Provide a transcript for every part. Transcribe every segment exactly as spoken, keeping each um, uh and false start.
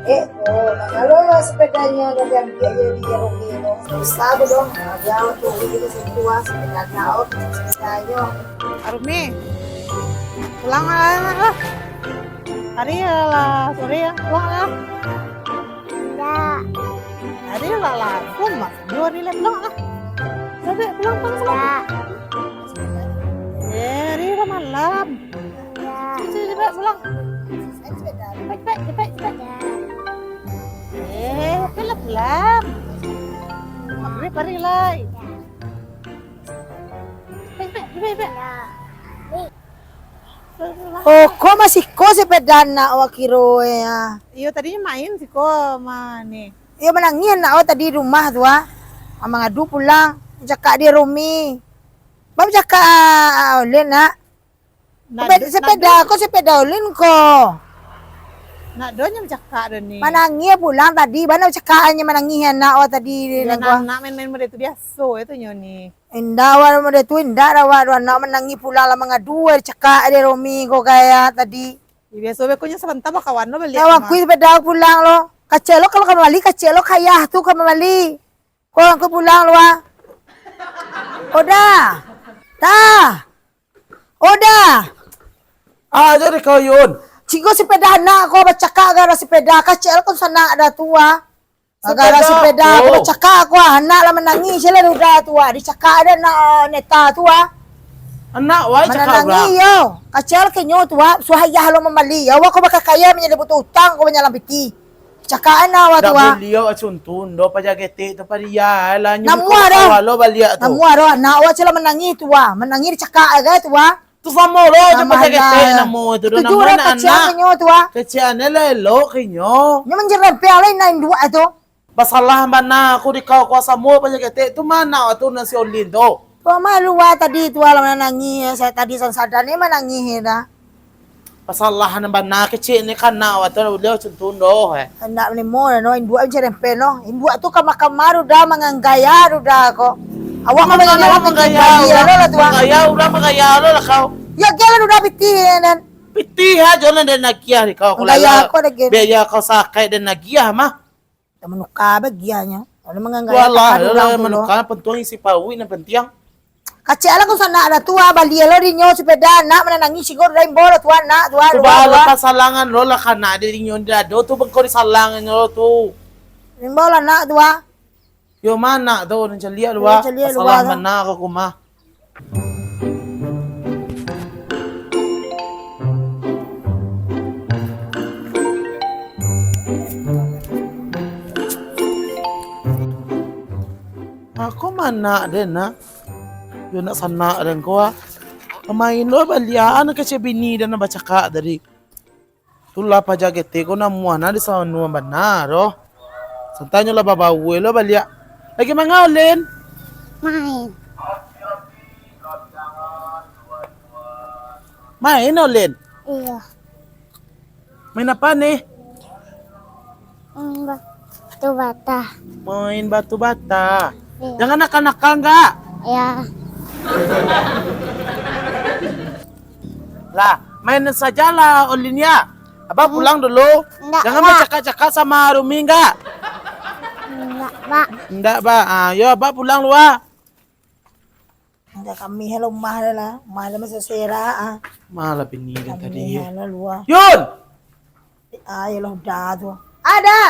Eh, oh, kalau lah sepedanyo dah diambiak je di Romi tu. Susah tu doh. Nah, dia awak tunggu di situ lah, sepeda kau, sepedanyo. Arumi, pulang lah, lah. Hari lah, sore lah, pulang lah. Indak. Hari lah, lah. Pun mak, dua hari lah, pulang lah. Sampai pulang, pulang, pulang. Indak. Eh, hari lah malam. Indak. Cepat, cepat, cepat, pulang. Cepat, cepat, cepat, cepat. Indak. Eh, pelan-pelan. Maghrib hari lai. Cepat, cepat, cepat, cepat. Indak. Oh, ko masih ko sepeda anak awak kiro, eh, ah. Iyo, tadinyo main siko, ma, ni. Iyo, manangih anak awak tadi di rumah tu, ah. Ah, mangadu pulang. Cakak di Romi. Ba bacakak, ah, ulun, nak. Nak Sepe-, do-, sepeda nak do-, ko, sepeda ulun ko. Nak do nyo bacakak do ni. Manangih pulang tadi, bana bacakak nyo manangih anak awak tadi. Iyo, ni ko. Anak main-main model tu biaso, itu nyo ni. Indak, awak model tu, indak, awak tu anak manangih pulang lah mangadu, cakak di Romi ko kaya tadi. Yo, biaso be ko nyo sabanta bakawan lo baliak. Kawan rumah. Kui sepeda pulang lo. Kacek lo kalau ka mambali, kacek lo kayah tu ka mambali. Ko angkut pulang lu, ah. Oda. Dah. Oda. Ah, jadi kau, Yun. Cigo sepeda anak ko bacakak gara sepeda. Kacek lah ko sanak dah tu, ah. Gara sepeda ko bacakak ko, ah. Anak lah manangih, sia lah Uda tu, ah. Dicakak dah nak, ah, neta tu, ah. Anak wai cakak Uda. Manangih, yo. Kacek lah kenyo tu, ah. Suah ayah lo mambali. Awak ko bakakaya manyalibut utang ko manyalang piti. Cakak an awak tu, ah. Ndak buliau acun tu, ndo paja ketek tu pariah lah. Namuah dah. Namuah dah, anak awak cak lah manangih tu, ah. Manangih dicakak agai tu, ah. Tu samo lo je paja ketek namo tu, dah namo anak-anak. Kecek an lah elok inyo. Nyo manjerempel lah induak tu. Basalah bana aku di kau, kau samo paja ketek tu, ma anak awak tu nan si Olin tu. Tu mah lua tadi tu, alah manangih, saya tadi sansadan ni manangih dah. Basalah nan bana kecek ni ka anak awak tu, buliau cun tu ndoh, eh. Indak namo dah no, induak mancari empe no. Induak tu kamar-kamar udah manganggaya udah ko. Awak mah manganggaya, manganggaya udah lah tu, ah. Manggaya udah, manggaya lo lah kau. Yo, gel udah pitih, dan. Pitih ajo nan den agiah di kau. Manggaya ko dah, gel. Biaya kau sakai den agiah mah. Dah manuka bagianyo. Lalu manganggaya. Walah, takan urang tu lo. Manuka, pentuang isi pauik nan penting. Kacek lah ko sanak dah tu, ah, bali lo dinyo sepeda anak manangih sigo dah imbau lah tu anak tu, ah, luar, luar. Pasalangan lo lah kanak di dinyo di dado tu, bengko di salangan lo tu. Imbau lah anak tu, ah. Yo, ma anak tu, nan caliak luar. Yo, caliak luar. Pasalah tu. Mana ko kumah. Ako manak den, nak. Yo nak sanak den ko, ah. Pamain lo baliak, anak kecek bini den nak bacakak tadi. Tu lah paja ketek ko namuah nah di sanuang bana doh. Santanyo lah babaua lo baliak. Lagi manga Olin? Main. Main Olin? Iyo. Main apa ni? Hmm, batu bata. Main batu bata. Iyo. Jangan nakal-nakal enggak? Iyo. Lah, main sajalah, Olin, ya. Abah pulang dulu. Indak, Pak. Jangan bacakak-cakak sama Rumi, enggak? Indak, Pak. Indak, Pak. Ah, yo, Abah pulang lu, ah. Indak, kami lo rumah dah lah. Rumah dah masih serak, ah. Malah bini kan tadi, yo. Kami lo luar. Yun! Ah, iyolah, Uda tu. Ada.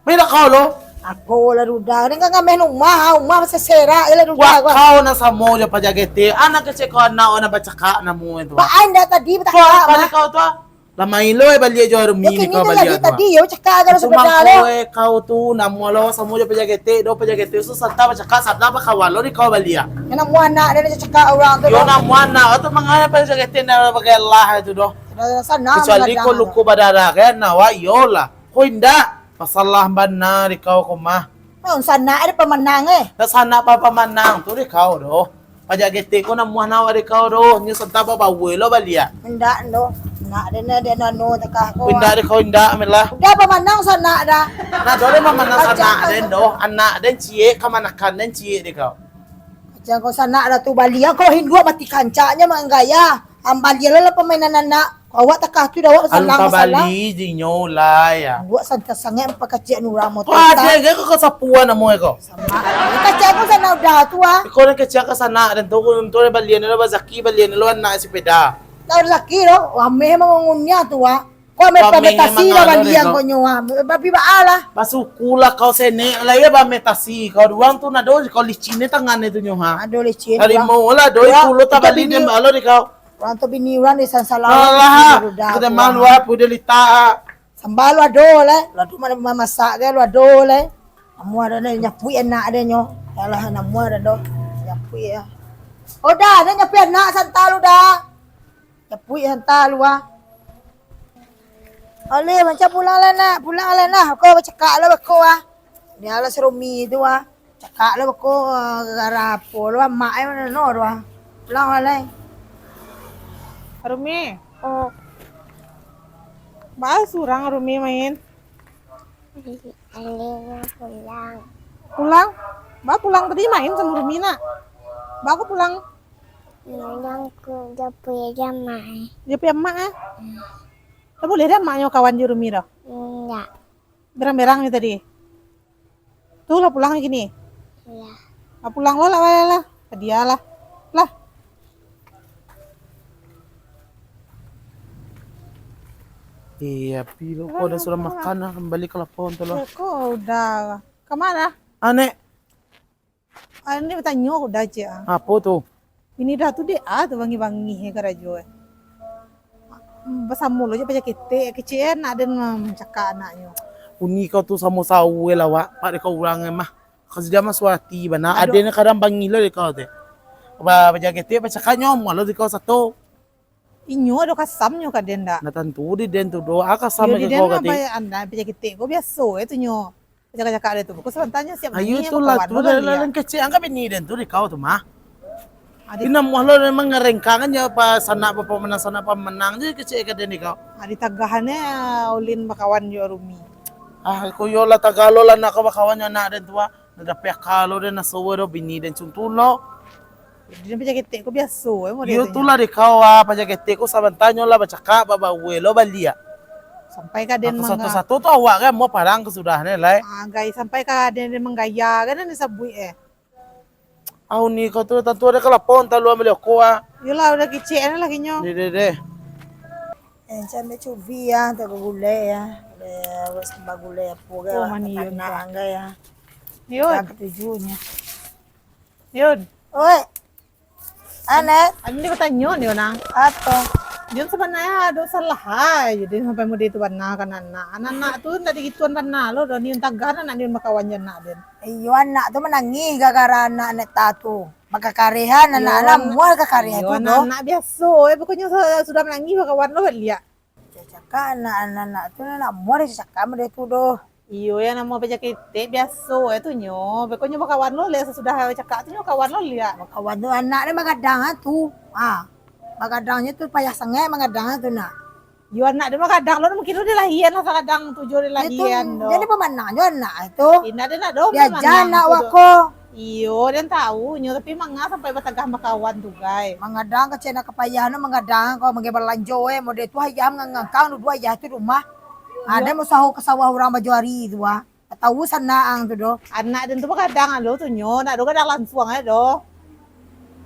Main dak kau lo? Aku lah Uda. Ni kan ngameh rumah, ah, rumah masih serak, iyolah Uda. Wah, kau nak samo je paja ketek. Anak kecek kau anak, anak bacakak namu itu. Pak, anda tadi bacakak, kau tadi mah. Kau tu, ah. Lah main lo, eh, baliak jo Rumi ni kau baliak tu, ah. Tadi, yo, cakak kan. Itu mangko, eh, kau tu, namu lo samo je paja ketek, do paja ketek, so, santa bacakak, santa bakawan lo ni kau baliak. Yo, namu anak dia cakak urang tu. Yo, namu anak tu mangana paja ketek nak bagai lah itu doh. Kecuali ko luko badarah kan, nah, wak, iyolah. Ko indak, masalah bana di kau ko mah. Oh, sanak ada pamanang, eh. Dak sanak pa-, pamanang tu di kau doh. Paja ketek ko namuah nawa di kau doh. Nyo santa babaua lo baliak. Indak doh. Nak den, den anu takah ko. Indak di kau indak, melah. Uda pamanang sanak dah. Nah, doh, den pamanang sanak den doh. Anak den ciek, kamanakan den ciek di kau. Macam kau sanak dah tu baliak, kau hindua mati kancaknya manggaya. Ambaliak lo lah pamainan anak. Awak takah tu dah awak basalang-basalang. Alun tabali jinyo lah, ya. Buek santai sangaik mupakaciak urang motor. Kok ado ge kok kasapuan namo e ko? Sama. Kacau pun sana udah tu ah. Iko nan kecek ka sanak den tu, untuang balian lo bazaki, balian lo anak sepeda. Lah bazaki lo, wameh mangungunya tu ah. Kok ameh pagatasi lah balian kok nyo ah. Babi baa lah. Basukulah kau senek lah ya bametasi. Kau duang tu nado kau licin ni tangan ni tu nyo ha. Ado licin. Tarimo lah doi pulo tabali den balo di kau. Urang tu bini urang di sansala. Alah, kita mah luar pun dia lita. Sambal lu ado lai. Lu ado mana mamasak ke lu ado lai. Namuah ado ni nyapuik anak dia nyo. Yalah namuah ado. Nyapuik ya. Oh dah, dia nyapuik anak santa lu dah. Nyapuik santa lu ah. Oleh macam pulang lah nak, pulang lah nak. Kau bacakak lah beko ah. Dia lah serumi tu ah. Cakak lo beko, gara-gara apo lo, mak e mano no tu ah. Pulang lah lai. Rumi. Oh. Baa surang Rumi main? Alin pulang. Pulang? Baa pulang tadi main samo Rumi nak? Baa kok pulang? Pulang ku japuik aja mak e. Japuik amak eh? Lah buliah dah amaknyo kawan jo Rumi doh? Indak. Berang-berang ni tadi. Tu lah pulang kini. Iya. Lah pulang lo lah, lah, lah. Hadiah lah. Lah. Iya, pi lo kau dah sudah makan lah, kembali ke lapau tu lah. Kau udah. Kemana? Anek. Ah, ni batanyo udah cek ah. Apo tu? Ini dah tu dek ah tu bangih-bangih karajo eh. Basamo lo je paja ketek, kecek eh nak den mancakak anaknyo. Uni kau tu samo sawo eh lawak, pak dek kau urang eh mah. Kau sudah masuah ati bana, aden kadang bangih lo dek kau tu. Ba paja ketek bacakak nyo, malah dek kau sato. Inyo ado kasamnyo ka den dak? Nah tantu di den tu doh, ah kasam ka kau kati. Yo di den mah paja ketek ko biaso eh tu nyo. Cakak-cakak dek tu. Ko sabantanyo siap nangih. Ayo tu lah tu dah lain kecek angka bini den tu dek kau tu mah. Ina muah lo memang ngarengkang aja pa sanak pamanang sanak pamanang je kecek ka den dek kau. Adi tagahan eh ulin bakawan jo Rumi. Ah ko yo lah tagah lo lah nak kau bakawan jo anak den tu ah. Nah dapek aka lo den naso do bini den cuntuh lo. Jadi paja ketek ko biaso eh model tu. Iyo tu lah dek kau ah, paja ketek ko sabantanyo lah bacakak babaue lo baliak. Sampai ka den mangga. Sato-sato tu awak kan mau parang ka sudah ni lai. Ah gai sampai ka den, den manggaya kan den sabuik eh. Au ni kau tu tantu ada kalapon talu ambil oko ah. Iyolah udah kicik ni lah kinyo. Deh deh deh. Eh, macam ambil cubi ya, tak gulai ya. Ada sambal gulai apa ke, oh, mani, tak nak anggai ya. Yun. Ketujuhnya. Yun. Oi. Anet. Anu ni batanyo ni, Onang. Apo? Jun sabananyo ado salah ai, Jun sampai mode tu bana ka anak-anak. Anak-anak tu ndak digituan bana lo doh, Jun tagah anak Jun bakawan jo anak den. Iyo, anak tu manangih gara-gara anak Anet ta tu. Bakakarehan anak-anak, mual kakarehan tu doh. Anak-anak biaso, eh, pokoknyo sudah manangih bakawan lo baliak. Cakak anak-anak tu nak mual cakak mode tu doh. Iyo, yang namo paja ketek biaso eh tu nyo. Beko nyo bakawan lo liak sasudah cakak tu nyo kawan lo liak. Bakawan tu anak dia magadang ah tu. Ha. Magadangnyo tu payah sangaik magadang tu nak. Iyo anak dia magadang lo mungkin lo dilahian lah sagadang tu jo dilahian tu. Jadi pamanang jo anak tu. Indak dia nak doh. Diaja anak wako. Iyo, den tau nyo, tapi manga sampai batagah bakawan tu, gai. Mangadang kecek nak kapayah no, mangadang kau magai balanjo, eh, mode tu ayah mangangkang duduak ayah tu rumah. Ado usaho ka sawah urang bajo ari tu, ah. Tau sanak ang tu doh. Anak den tu bagadang alo tu nyo, nak doh gadang lansuang ai doh.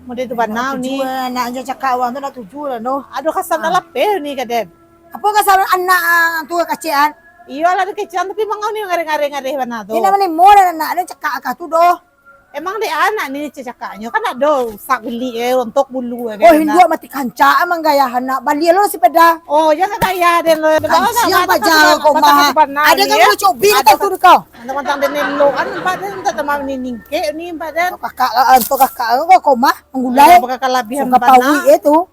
Mode tu bana ni. Anak jo cakak urang tu nak tuju lah doh. Ado kasam nak lapeh ni ka den. Apo kasam anak ang tu kacek an? Iyo lah kecek an, tapi mangau ni ngareh-ngareh-ngareh bana tu. Ina manimo dan anak den cakak akah tu doh. Emang dek anak ni cacakaknyo kan ado usak gulik eh, rontok bulu eh. Oh, induak mati kancak emang gaya anak. Bali lo sepeda. Oh, jangan gaya den lo. Kanciang paja kau mah. Ada kan lu cobi kata tu kau. Mantang-mantang den elok kan nampak den minta tamah ni ningkek ni nampak den. Kakak lah, anto kakak kau mah menggulai. Bakal kalabihan pawi eh tu.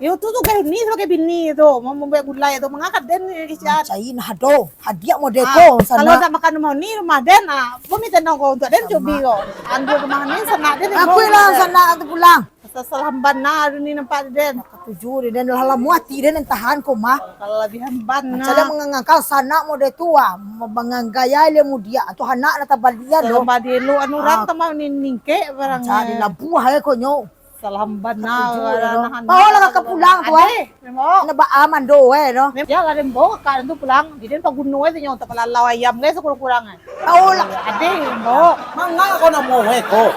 Yo tu tu kayak ni sebagai bini tu, mau membuat gulai tu mangakak den ni kecek. Cai nah do, hadiah mode ko sana. Kalau tak makan rumah ni rumah den ah, apa minta nongko untuk den cobi ko. Andu rumah ni sanak den. Aku lah sanak tu pulang. Salah bana ni nampak den. Ketuju den lah lama hati den tahan ko mah. Kalau lebih hamban. Macam dia mengangkal sanak mode tu ah, menganggaya dia mudia tu anak nak tabalian lo. Kalau badi lo anu orang tambah ni ningkek barang. Cari labuah ya konyo. Salam bana. Baolah kakak pulang tu, ah. Nak baa mando, eh, no. Yo lah, den bao kakak tu pulang. Jadi den paguno, eh, tu nyo, tak palalau ayam, guys, kurang-kurang, eh. Baolah. Ade, bao. Manga ko namo, eh, ko.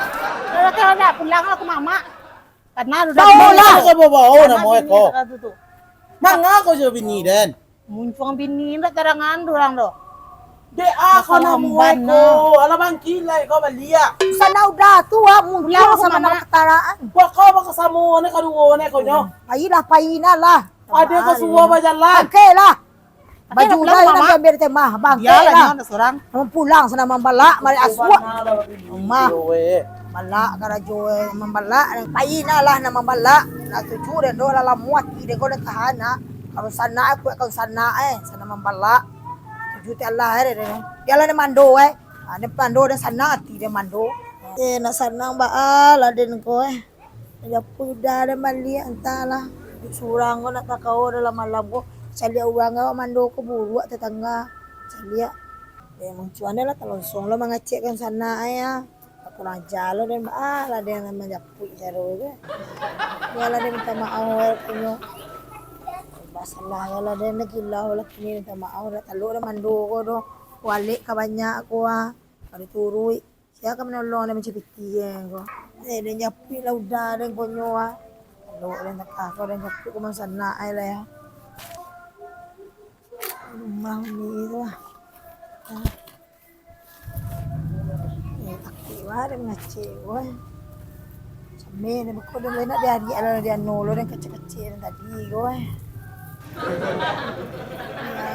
Kalau tak pulang lah ka mamak. Karena udah. Baolah. Ko bao namo, eh, ko. Manga ko jo bini den. Muncuang bini, indak tarangan urang doh. Dek ah, ko namo ko, alah bangkilai ko baliak. Sana udah tu, ah, muncuang sama namo kataraan. Buat ko bakasamo ne kaduo ne ko nyo. Pailah, pailah lah. Ade ko suruah bajalan. Bangkailah. Baju udah nak ambil di temah, bangkailah. Pulang sana mambalak, mari asuak. Rumah. Balak karajo, eh, mambalak. Pai nah lah nak mambalak. Nak tuju den doh, lah lamo ati den ko dah tahan, nak. Kalau sanak, eh, kuat kalau sanak, eh. Sana mambalak. Tuju ti alah, eh, den. Bialah den mando, eh. Ha, den mando, den sanak ati den mando. Eh, nak sanang baa lah den ko, eh. Japuik udah den baliak, antahlah. Duduak surang ko nak takao dalam malam ko. Caliak urang ko mando ko buruak tetangga. Caliak. Eh, muncuang den lah, talonsong lo mangecekkan sanak, eh, ah. Kurang aja lo den, baa lah den manjapuik caro tu. Yo lah den minta maaf, weh, punyo. Basalah yo lah den, kilau lah kini minta maaf, dak talok den mando ko doh. Walek ka banyak ko, ah. Ka dituruik. Sia ka manolong den mancapiti den ko. Eh, den japuik lah udah den ko nyo, ah. Talok den takah ko, den japuik ko masanak ai lah, yo. Rumah uni tu, ah. Ah. Eh, takuik wak den mangecek ko, eh. Sameh den beko den lain nak diariak lah, dianu lo den kecek-kecek den tadi ko, eh. Yo,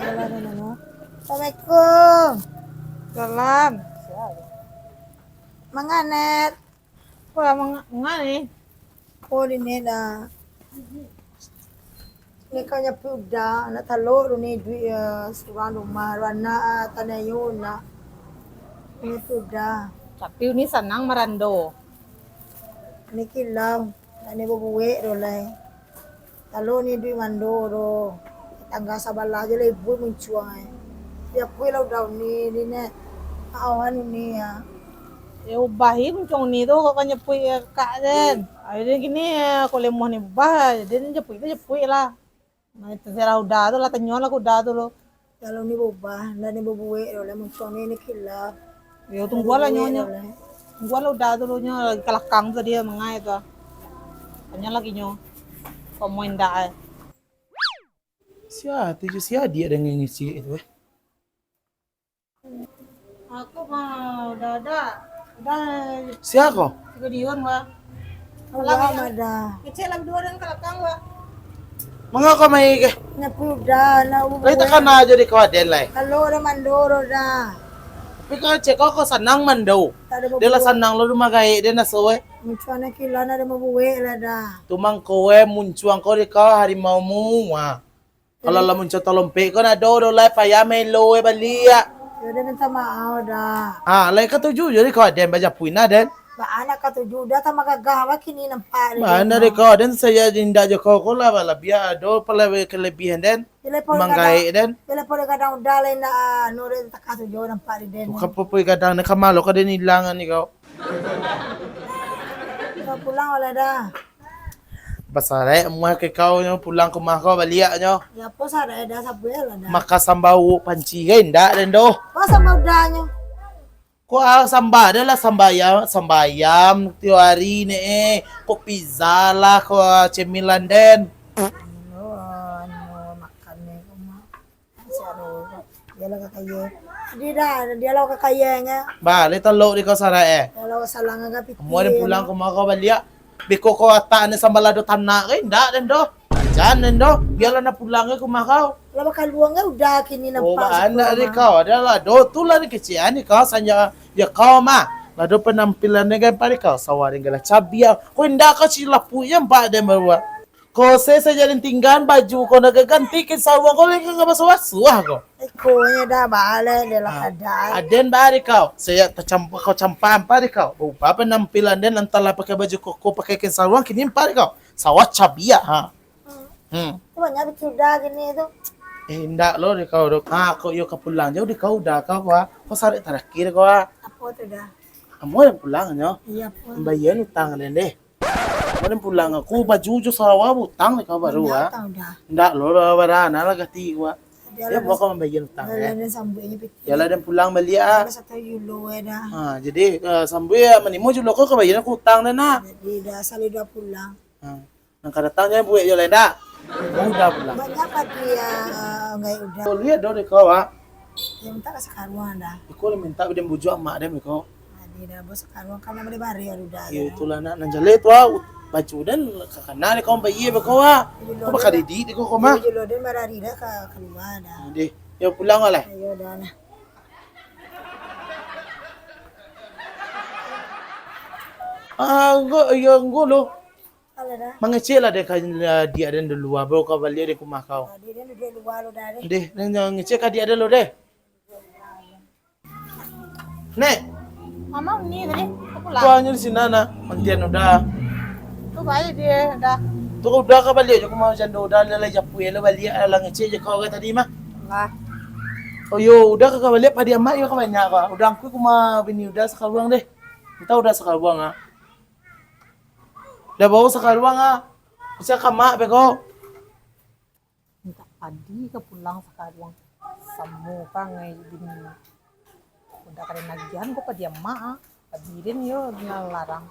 yo lah den anu. Assalamualaikum. Salam. Manganet. Wah, manga-, manga ni? Oh, di ni dah. Ni kau nyapu dah, nak talok tu ni duit, eh, surang rumah, tu anak, ah, tanah yo nak. Nyapu dah. Tapi ni sanang marando. Ni kilau, nak ni babuek tu lai. Talok ni duit mando tu. Tangga sabalah jo lah ibu muncuang ai. Yo, japuik lah udah uni, ni nak. Awan uni, yo. Yo, ubahi muncuang uni tu, kok ka nyapuik kakak den. Ayo den kini, eh, kok lemoh ni ubah, den japuik tu japuik lah. Nah, itu salah udah tu lah, tanyo lah ka udah tu lo. Kalau ni baubah, ndak ni babuek doh, lah muncuang ni, ni kilap. Yo, tunggulah nyo, nyo. Tunggulah udah dulu nyo, lagi ka lakang tu dia mangai tu. Tanyo lagi nyo. Kok mau indak ai. Sia tu jo sia dia dengan ngisi itu, eh. Aku mah udah ada. Udah. Sia ko? Tiga diun, Bang. Udah, Bang. Kecil lagi dua orang ka lakang, Bang. Manga ko mai ke? Nyapu dah, nak ubu. Lai takana jo di kau aden lai. Kalau udah mandor udah. Tapi kau cek kau, kau sanang mando. Dia lah sanang lo rumah gaek dia nak soe. Muncuang nak kilau nak ada mabuek lah dah. Tu mangko we muncuang kau di kau harimau mu, ah. Kalau lah muncuang talompek ko nak do, do lai payah melo we baliak. Yo, dia minta maaf dah. Ah, lai katuju jo di kau aden bajapuik nah, den. Baa nak katuju dah, tambah gagah wak kini nampak di den. Baa nak di kau aden, saya indak jo kau, kau lah balabiah ado pala kelebihan den. Manggaek den. Bila pun gadang udah lai nak, ah, nu den takah tu jo nampak di den. Bukan pupui gadang ni, kamalo kau den ilang ni kau. Kau pulang oleh dah. Basarek muah ke kau nyo, pulang ka rumah kau baliak nyo. Ya, apo sarek dah, sabuik lah dah. Makan sambal uwuk panci ka indak den doh. Apo sambal udah nyo? Kok ah, sambal dah lah, sambal ayam, sambal ayam tiok hari ni, eh. Kok pizza lah, kok, ah, cemilan den. Anu, anu, makan ni, kau mah. Dia lah kakaya. Dia dah, dia lah kakaya nya. Ba, lai talok di kau sarek, eh. Dia lah salang ka piti. Amuah den pulang ka rumah kau baliak. Beko kau atak ni sambal lado tanak ka indak den doh. Jan den doh. Bialah nak pulang ka rumah kau. Lah bakaluang ka udah kini nampak. Oh, anak di kau adalah doh tu lah ni kecil ni kau sanja ya kau mah. Lado penampilan ni kan pari kau sawah dengan lah cabiak. Kau indak kau cilapuk je nampak den baruak. Ko se sajalin tinggaan baju ko nak ganti kin saruang ko lai ka basuah-basuah ko. Ikonyo dah baaleh dia lah kadai. Aden baa di kau. Saya tacampa kau campa ampa di kau. Baubah penampilan den antahlah pakai baju koko pakai kin saruang kini ampa di kau. Sawah cabiak ha. Hmm. Tu banyak bicuda kini tu. Eh indak lo di kau tu. Ha kok iyo ka pulang jauh di kau dah kau ha. Kau sarik tarakhir kau ha. Apo tu dah? Amuah yang pulang nyo. Iyo pulang. Bayar utang den deh. Kau den pulang, aku baju jo sarawa utang dek kau baru, ah. Utang dah. Ndak lo, lah, barana lah ganti, wak. Yo, lah, buah kau mambayia utang, eh. Lah, den sambuiknyo pitih. Yalah, den pulang baliak, ah. Lah, satu julo, eh, dah. Ha, jadi, eh, sambuik, ah, manimo julo kau, kau bayia aku utang dah, nak. Jadi, dah, saliak dah pulang. Ha. Nan ka datang jan buek jo lai, ndak? Mudah pulang. Banyak padi, ah, gai Uda. Kau liek doh dek kau, ah. Yo, mintak ka sakaruang dah. Iko lah mintak, den bujuak amak den beko. Adi dah, bos, sakaruang kan nan bareh-bareh Uda. Yo, itulah, nak, nan jaleh tu, ah, baju den ka kana dek kau mambayia beko, ah. Kau bakadidik dek kau, kau mah. Julo den barari dah ka kalua dah. Deh, yo pulang lah. Ayo dah lah. Ah, anggo, yo anggo lo. Alah dah. Mangecek lah dek ka, adiak den di lua, baru ka baliak di rumah kau. Adiak den duduak lua lo dah, deh. Deh, den jan ngecek ka adiak den lo, deh. Nek. Mama ni tadi, aku pulang. Kau nyo di sinan, nak. Mantian Uda. Tu baik dia dah. Tu Uda ka baliak jo ka rumah jando Uda, lah, lah japuik lo baliak, lah ngecek jo kau tadi mah. Lah. Oh yo, Uda ka, ka baliak padi amak yo ka banyak kau. Uda angkui ka rumah bini Uda sakaruang deh. Mintak Uda sakaruang, ah. Dah bawa sakaruang, ah. Bisa ka amak beko. Mintak padi ka pulang sakaruang. Samo ka ngai bini. Uda ka den agiahan ko padi amak, ah. Padi den yo nan larang.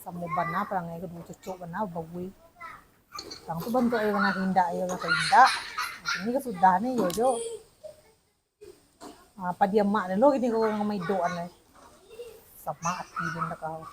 Samo bana parangai ko, duo cocok bana babuih. Urang tu bantuak iyo bana indak, iyo bana indak. Kini ka sudah ni yo jo. Ah, padi amak den lo kini ko urang maidokan lai. Samak ati den dak kau.